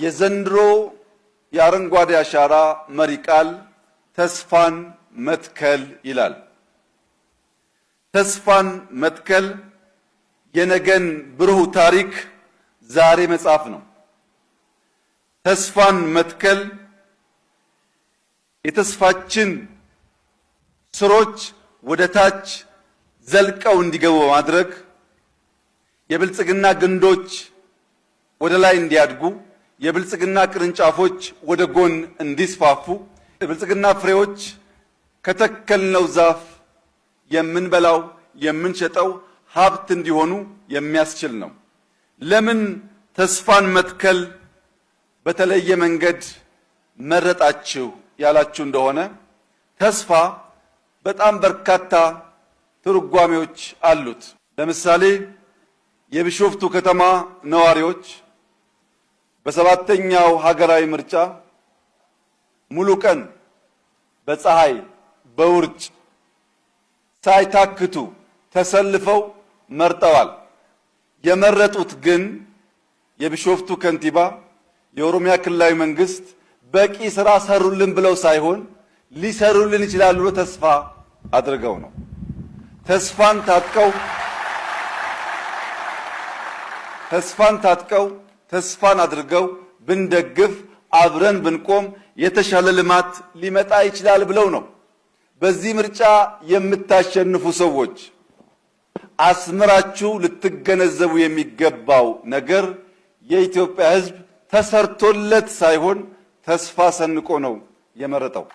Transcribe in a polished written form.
የዘንድሮ የአረንጓዴ አሻራ መሪ ቃል ተስፋን መትከል ይላል። ተስፋን መትከል የነገን ብሩህ ታሪክ ዛሬ መጻፍ ነው። ተስፋን መትከል የተስፋችን ስሮች ወደ ታች ዘልቀው እንዲገቡ በማድረግ የብልጽግና ግንዶች ወደ ላይ እንዲያድጉ፣ የብልጽግና ቅርንጫፎች ወደ ጎን እንዲስፋፉ፣ የብልጽግና ፍሬዎች ከተከልነው ዛፍ የምንበላው የምንሸጠው ሀብት እንዲሆኑ የሚያስችል ነው። ለምን ተስፋን መትከል በተለየ መንገድ መረጣችሁ ያላችሁ እንደሆነ ተስፋ በጣም በርካታ ትርጓሜዎች አሉት። ለምሳሌ የቢሾፍቱ ከተማ ነዋሪዎች በሰባተኛው ሀገራዊ ምርጫ ሙሉ ቀን በፀሐይ በውርጭ ሳይታክቱ ተሰልፈው መርጠዋል። የመረጡት ግን የቢሾፍቱ ከንቲባ የኦሮሚያ ክልላዊ መንግስት በቂ ስራ ሰሩልን ብለው ሳይሆን ሊሰሩልን ይችላሉ ብሎ ተስፋ አድርገው ነው። ተስፋን ታጥቀው ተስፋን ታጥቀው ተስፋን አድርገው ብንደግፍ አብረን ብንቆም የተሻለ ልማት ሊመጣ ይችላል ብለው ነው። በዚህ ምርጫ የምታሸንፉ ሰዎች አስምራችሁ ልትገነዘቡ የሚገባው ነገር የኢትዮጵያ ሕዝብ ተሰርቶለት ሳይሆን ተስፋ ሰንቆ ነው የመረጠው።